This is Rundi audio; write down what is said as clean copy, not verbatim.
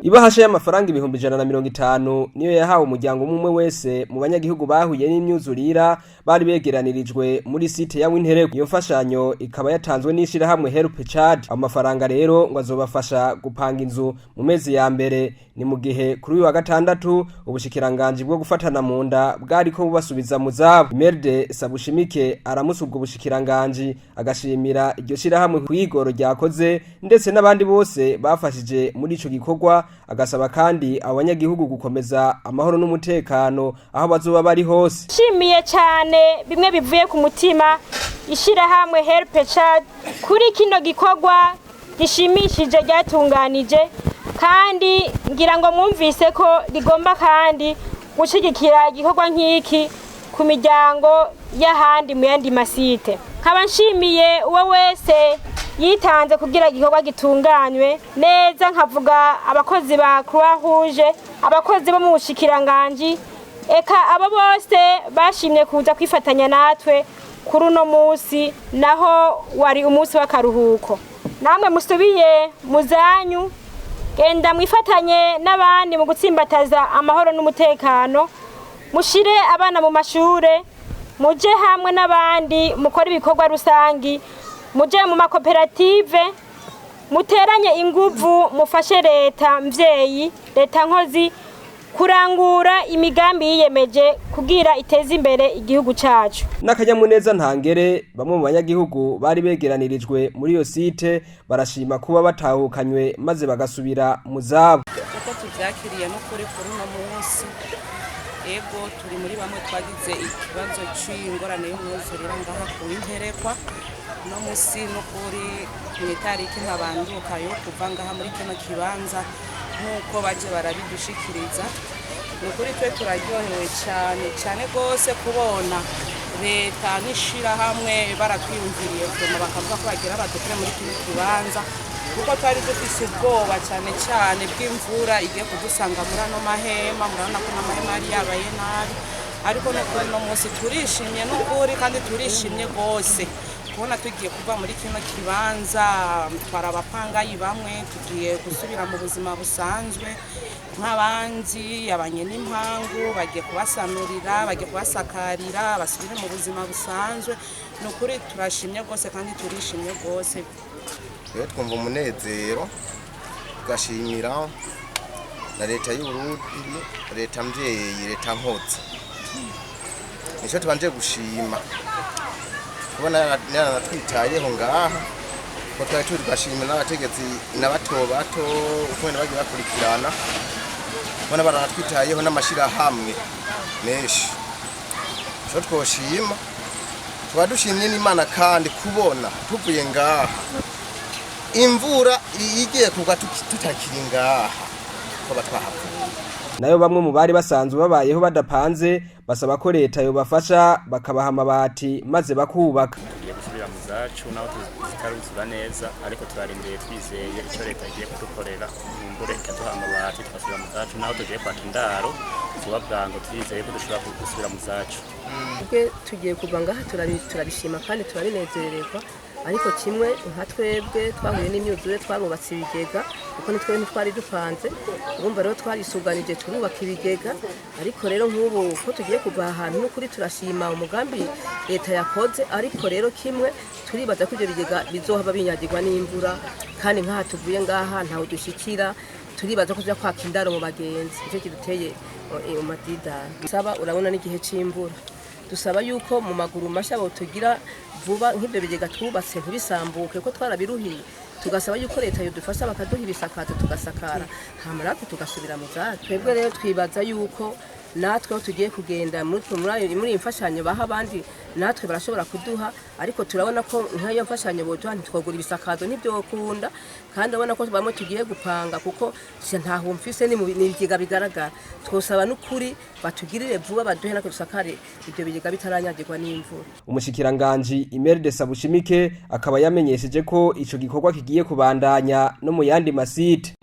Ibahasha y'amafaranga 150,000 niyo yahawe umuryango umwe wese mu banyagihugu bahuye n'imyuzurira bari begeranirijwe muri site ya Wintereko. Iyo mfashanyo ikaba yatanzwe n'ishirahamwe Help Child. Amafaranga rero ngo azobafasha gupanga inzu mu mezi ya mbere. Ni mu gihe kuri uyu wa gatandatu ubushikiranganji bwo gufatana mu nda bwariko bubasubiza mu zabo. Imelde Sabushimike aramusa ubwo bushikiranganji, agashimira iryo shirahamwe kwigoro ryakoze, ndetse n'abandi bose bafashije muri ico gikorwa. Agasaba kandi abanyagihugu gukomeza amahoro n'umutekano aho bazoba bari hose. Nshimiye cyane bimwe bivuye ku mutima ishyirahamwe Help Child kuri kino gikorwa gishimishije ryatunganije, kandi ngira ngo mwumvise ko rigomba kandi gushyigikira igikorwa nk'iki ku miryango y'ahandi mu yandi masite. Nkaba nshimiye uwo wese yitanze kugira igikorwa gitunganywe neza, nkavuga abakozi ba Croix Rouge, abakozi bo mu bushikiranganji, eka abo bose bashimye kuza kwifatanya natwe kuri uno munsi, naho wari umunsi w'akaruhuko. Namwe musubiye mu zanyu, genda mwifatanye n'abandi mu gutsimbataza amahoro n'umutekano, mushire abana mu mashure, muje hamwe n'abandi mukore ibikorwa rusangi, muje mu makoperative, muteranye inguvu, mufashe leta mvyeyi, leta nkozi, kurangura imigambi yiyemeje kugira iteze imbere igihugu cacu. N'akanyamuneza ntangere, bamwe mu banyagihugu bari begeranirijwe muri iyo site barashima kuba batahukanywe maze bagasubira mu zabo. Uko tuvyakiriye n'ukuri, kuri uno munsi, ego, turi muri bamwe twagize ikibazo c'ingorane y'umwuzurira ngaha ku Winterekwa. No musi n'ukuri mw'itariki ntabanduka yo kuva ngaha muri kino kibanza, nk'uko baje barabidushikiriza, ni ukuri twe turaryohewe cyane cyane rwose kubona leta n'ishirahamwe baratwiyumviriye kuma bakavuga ko bagira badukure muri kino kibanza, kuko twari dufise ubwoba cyane cyane bw'imvura igiye kudusanga muri ano mahema. Murabona ko n'amahema yari yabaye nabi, ariko no kuri uno munsi turishimye n'ukuri, kandi turishimye rwose kubona tugiye kuva muri kino kibanza. Twari abapangayi bamwe, tugiye gusubira mu buzima busanzwe nk'abandi. Abanye n'impangu bagiye kubasanurira, bagiye kubasakarira, basubire mu buzima busanzwe. Ni ukuri turashimye rwose kandi turishimye rwose. Rero twumva umunezero, tugashimira na leta y'Uburundi, leta mvyeyi, leta nkozi. Nico tubanje gushima, kubona yaranatwitayeho ngaha ko twari turi. Tugashimira n'abategetsi na bato bato uko bagiye bakurikirana, kubona baranatwitayeho n'amashirahamwe menshi. Ico twoshima, tuba dushimye n'Imana kandi kubona tuvuye ngaha, imvura igiye kugwa tutakiri ngaha, twaba twahavuye. Nayo bamwe mu bari basanzwe babayeho badapanze basaba ko leta yobafasha bakabaha amabati maze bakubaka. Tugiye gusubira mu zacu naho zitaruzura neza, ariko turarindiriye twizeye icyo leta igiye kudukorera, imvura ikaduha amabati tugasubira mu zacu. Naho tugiye kwaka indaro vuba bwango, turizeye ko dushobora gusubira mu zacu. Twe tugiye kuva ngaha, turabishima kandi turabinezererwa, ariko kimwe nka twebwe twahuye n'imyuzure, twarubatse ibigega kuko nitwe ntitwari dupanze. Urumva rero twarisuganije turubaka ibigega, ariko rero nk'ubu ko tugiye kuva ahantu, n'ukuri turashima umugambi leta yakoze, ariko rero kimwe turibaza ko ibyo bigega bizohava binyagirwa n'imvura, kandi nk'aha tuvuye ngaha ntawe dushikira. Turibaza ko tuja kwaka indaro mu bagenzi, nicyo kiduteye mu madidani. Saba urabona n'igihe c'imvura, dusaba yuko mu maguru mashya botugira vuba nk'ibyo bigega twubatse ntibisambuke ko twarabiruhiye. Tugasaba yuko leta yodufasha bakaduha ibisakazo tugasakara, hama natwe tugasubira mu zacu. Twebwe rero twibaza yuko natwe aho tugiye kugenda muri iyi mfashanyo baha abandi, natwe barashobora kuduha, ariko turabona ko nk'iyo mfashanyo boduha ntitwogura ibisakazo, ntibyokunda. Kandi urabona ko bamwe tugiye gupanga kuko ntaho mfise, ni ibigega bigaragara. Twosaba n'ukuri batugirire vuba baduhe natwe dusakare ibyo bigega bitaranyagirwa n'imvura. Umushikiranganji Imelde Sabushimike akaba yamenyesheje ko ico gikorwa kigiye kubandanya no mu yandi masite.